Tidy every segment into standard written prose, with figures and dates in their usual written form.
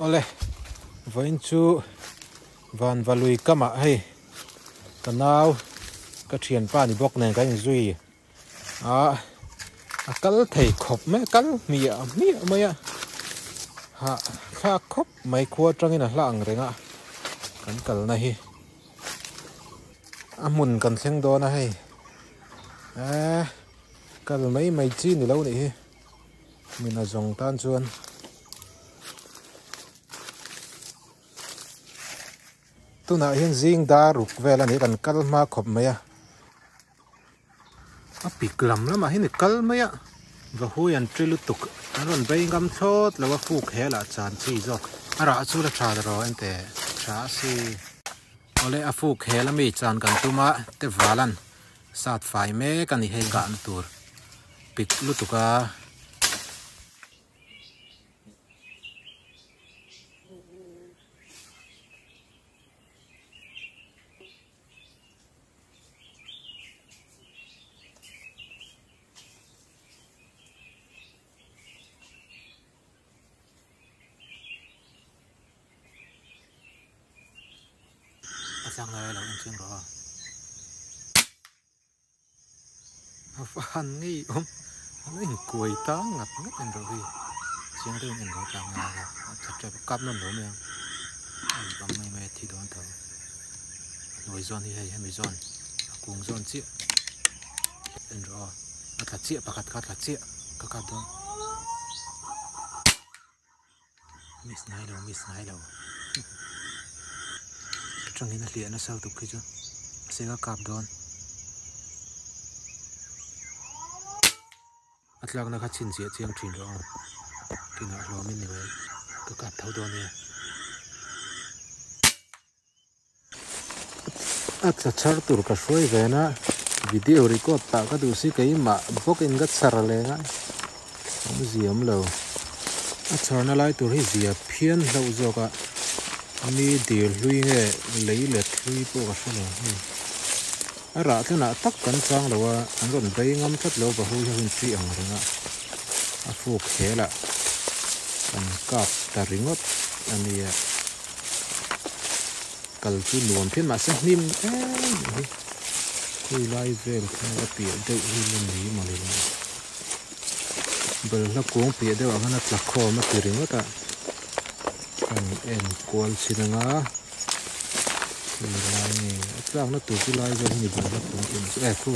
Awle, vawiin chu Vanvalui kamah hei ka nau ka thianpa ni bawk nen kan inzui a, a kal thei khawp mai a, kal hmiah hmiah mai a, hah thlak khawp mai khua atangin a hla ang reng a kan kalna hi. A hmun kan thleng dawn a hei eee kal mai mai chi ni lo nih hi mina zawng tan chuan. Tunah hian zing dar ruk vel a ni kan kal hma khawp mai a. A pik lam lamah hian i kal mai a, vahui an ṭi lutuk an rawn bei ngam thlawt lo a fuk hel ah chan chi zawk a rah chu la ṭha ta rawh ente ṭha a si. Awle a fuk hel ami chan kan tum a te valan sat fai mek a ni hei kahna tur pik lutuk a. A tlang lai a lo en chiang rawh a. A va han ngei awm a lo inkuai tang ngat ngat en rawh hi chiang deuhin en rawh tlang ngai a a tha tep a kap nawn lo mai ang a in bang mai mai a thi dawn tho a hnuai zawn hi hei hemi zawn a kung zawn chiah en rawh aw a tla chiah pakhat kha a tla chiah ka kap dawn miss ngai lo miss ngai lo atangin a hliah nasa lutuk khi chu a sek a kap dawn a tlakna kha chhin chiah chiang thin rawh aw kinah hlawmin ni mai ka kap tho dawn nia. A tla chhar tur ka hruai ve na video record pah ka duh si keimah bawk in ka chhar leng a awm ziam lo a chharna lai tur hi zia phian hlauh zawk a mi dil hlui nge lei let hlui pawh ka hre lo hei a rah tlenah tak kan chang lo a an rawn bei ngam tlat lo bahu hi a hun ṭi ang reng a a fuk hel ah kan kap ta ringawt a nia. Kal chu nuam phian mahse hnim em hi khawi lai vel kha a piah deuh hi la ni mawni lo balhla kung piah deuh ah khan a tla khawm a ti ringawt a kan en kual chin anga khawi lai nge a tlakna tur chu lai zawk hi ni balhla kung tih chu e khu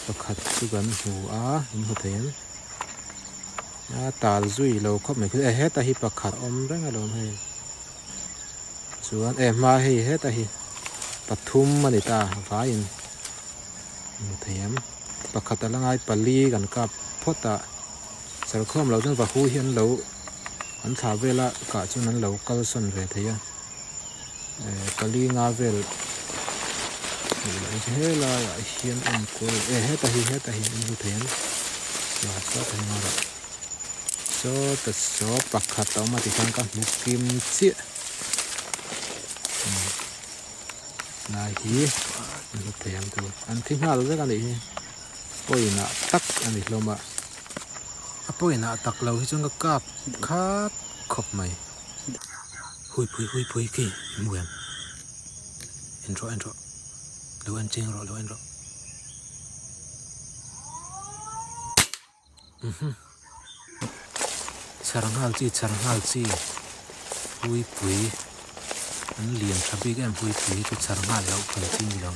pakhat chu kan hmu a in hmu thei em a tal zui lo khawp mai e heta hi pakhat awm reng alawm hei. Chuan e hma hei heta hi pathum a ni ta vaiin hmu thei em pakhat a la ngai pali kan kap phawt a serkhawm loh chuan vahu hi an lo an thla vel a kah chuan an lo kal sawn ve thei a eh pali nga vel hmuh loh chu helaiah hian a awm kual e heta hi heta hi an hmu thei em saw ta hi Saw ta saw pakhat a awm a tikhan ka hmu kim chiah lai hi an hmu thei ang chu an thi nghal vek a nih hi pawinah tak a ni hlawm a a pawinah tak lo hi chuan ka kap khat khawp mai hui pui hui pui khi hmu em en rawh en rawh lo en cheng rawh lo en rawh. Chhar nghal chi chhar nghal chi puipui an lian tha bik em puipui hi chu chhar nghal loh phal chi ni lo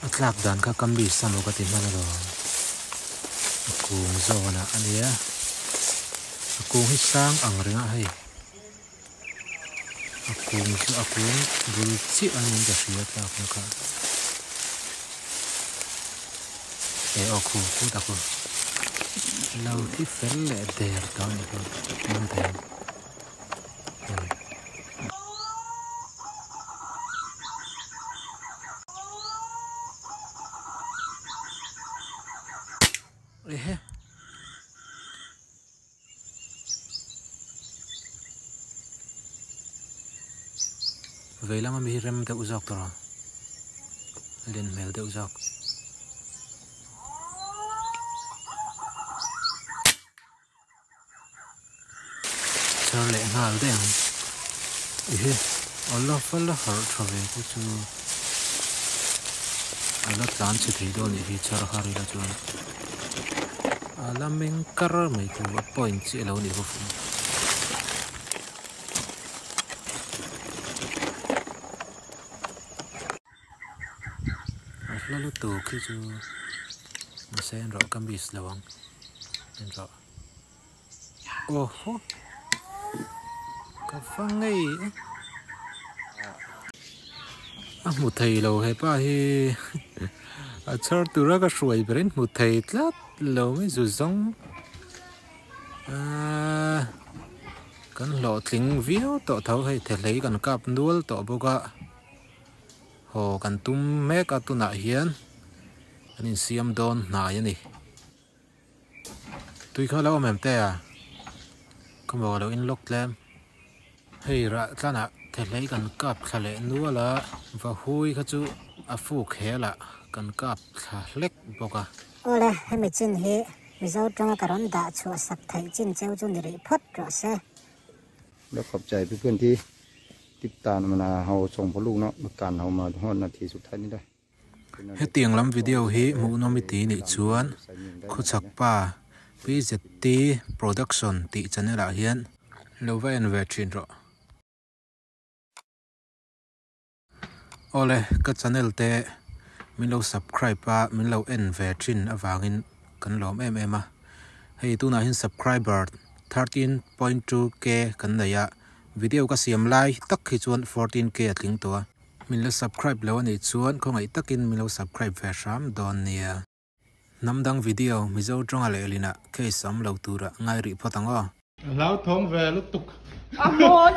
a tlak dan kha ka miss a maw ka ti hman alawm a kung zawn ah a nia a kung hi sang ang reng a hei a kung chu a kung bul chiah a niin ka hria tlak na kha e aw khu khu tak aw lo thi fel leh der tawh a nih hi hmu thei ang hei. Ehe. Vei lama mi hi rem deuh zawk tawh a len hmel deuh zawk. chhar leh nghal daih ang. Ehe, a la va la harh tha ve te chu a la tlan chhe thei dawn nih hi chhar har ila chuan a la meng kar mai chu a point chiah lo nih bawk ang. A hla lutuk khi chu mahse en rawh ka miss lo ang en rawh. Awhaw ka va ngei e a hmu thei lo hepa hi a chhar tura ka hruai berin hmu thei tlat lo mai zu zawng aaa kan hlawhtling viau tawh tho hei thehlei kan kap nual tawh bawk a haw kan tum mek a tunah hian kan insiam dawn hnai a ni. Tui kha lo awm em te a? Ka maw lo in lawk tlem. Hei rah tlanah thehlei kan kap thla leh nual a, vahui kha chu a fuk hel ah kan kap thla hlek bawk a. Awle, hemi chin hi Mizo tanga ka rawn dah chhuah sak theih chin cheu chu ni rih phawt rawh se. แล้วขอบใจเพื่อนๆที่ติดตามมาเฮาส่งพ่อลูกเนาะมาการเฮามาฮอดนาทีสุดท้ายนี้ได้ Hetiang lam video hi hmuhnawm i ti nih chuan khawchhak pa PZT Production tih channel ah hian lo va en ve thin rawh. Awle ka channel te min lo subscribe a min lo en ve thin avangin kan lawm em em a. Hei tunah hian subscriber 13.2k kan nei a, video ka siam lai tak hi chuan 14k a tling tawh a. Min la subscribe lo anih chuan khawngaih takin min lo subscribe ve hram dawn nia. Hnam dang video Mizo tawnga leh linah case awm lo tura ngai rih phawt ang aw. Hlauthawng ve lutuk. A mawn.